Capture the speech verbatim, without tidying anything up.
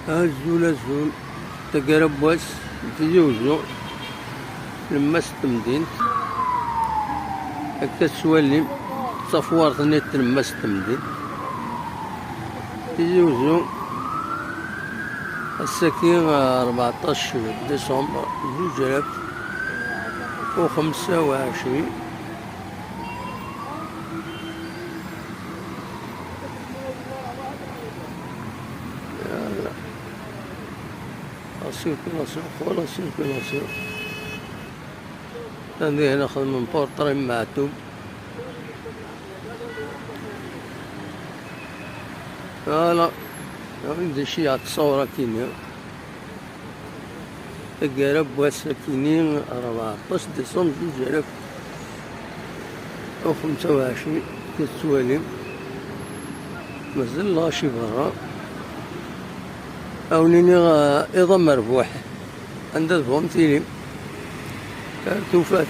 Azul, azul. Taggara n wass n Tizi Uzzu, tlemmast n temdint. Akka tettwalim, d tafwart-nni n tlemmast n temdint. Tizi Uzzu, ass-agi, rbeɛṭac décembre, zuǧ alaf u xemsa u ɛecrin. La circulation, pour la circulation. Anda hna xedmen portrait n Meɛtub. Voilà. Awi-d acu yeɛṭes ṣṣawra akini. Taggara n wass akini, rbeɛṭac décembre zuǧ alaf u xemsa u ɛecrin, tettwalim. Mazal lɣaci berra. Awen-iniɣ, eh, iḍ amerbuḥ. Anda tebɣum tilim. Ar tufat.